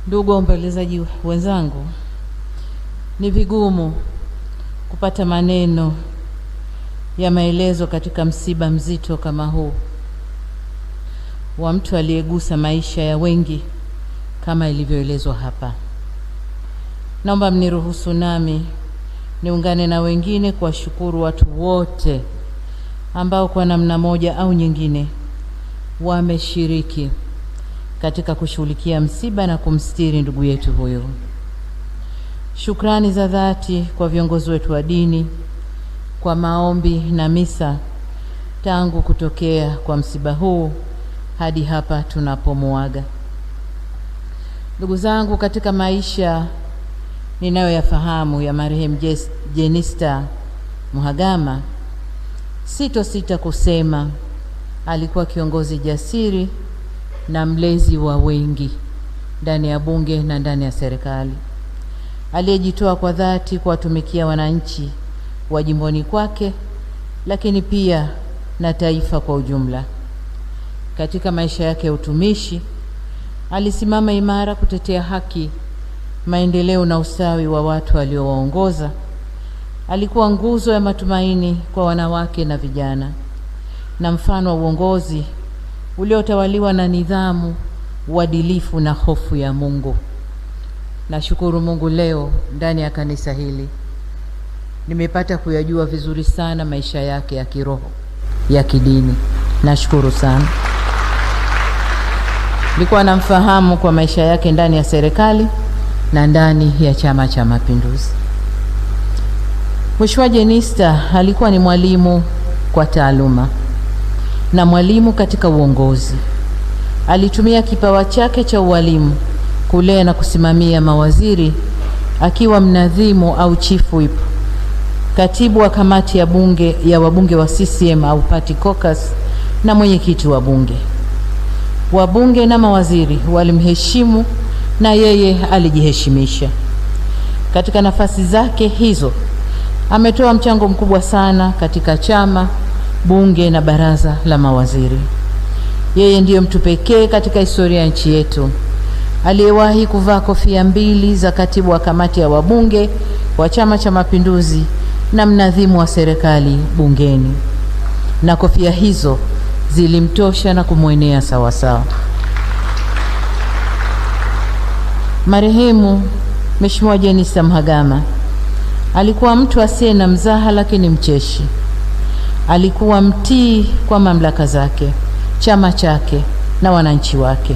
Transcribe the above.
Ndugu waombolezaji wenzangu, ni vigumu kupata maneno ya maelezo katika msiba mzito kama huu wa mtu aliyegusa maisha ya wengi kama ilivyoelezwa hapa. Naomba mniruhusu nami niungane na wengine kuwashukuru watu wote ambao kwa namna moja au nyingine wameshiriki katika kushughulikia msiba na kumstiri ndugu yetu huyo. Shukrani za dhati kwa viongozi wetu wa dini kwa maombi na misa tangu kutokea kwa msiba huu hadi hapa tunapomuaga. Ndugu zangu, katika maisha ninayoyafahamu ya marehemu Jenista Mhagama, sitosita kusema alikuwa kiongozi jasiri na mlezi wa wengi ndani ya bunge na ndani ya serikali, aliyejitoa kwa dhati kuwatumikia wananchi wa jimboni kwake, lakini pia na taifa kwa ujumla. Katika maisha yake ya utumishi alisimama imara kutetea haki, maendeleo na ustawi wa watu aliowaongoza. Alikuwa nguzo ya matumaini kwa wanawake na vijana na mfano wa uongozi uliotawaliwa na nidhamu, uadilifu na hofu ya Mungu. Nashukuru Mungu leo ndani ya kanisa hili nimepata kuyajua vizuri sana maisha yake ya kiroho, ya kidini. Nashukuru sana. Nilikuwa namfahamu kwa maisha yake ndani ya serikali na ndani ya Chama cha Mapinduzi. Mheshimiwa Jenista alikuwa ni mwalimu kwa taaluma na mwalimu katika uongozi. Alitumia kipawa chake cha ualimu kulea na kusimamia mawaziri akiwa mnadhimu au chief whip, katibu wa kamati ya bunge ya wabunge wa CCM au party caucus na mwenyekiti wa bunge. Wabunge na mawaziri walimheshimu na yeye alijiheshimisha. Katika nafasi zake hizo ametoa mchango mkubwa sana katika chama, bunge na baraza la mawaziri. Yeye ndiyo mtu pekee katika historia ya nchi yetu aliyewahi kuvaa kofia mbili za katibu wa kamati ya wabunge wa Chama cha Mapinduzi na mnadhimu wa serikali bungeni, na kofia hizo zilimtosha na kumwenea sawasawa. Marehemu Mheshimiwa Jenista Mhagama alikuwa mtu asiye na mzaha, lakini mcheshi. Alikuwa mtii kwa mamlaka zake, chama chake na wananchi wake.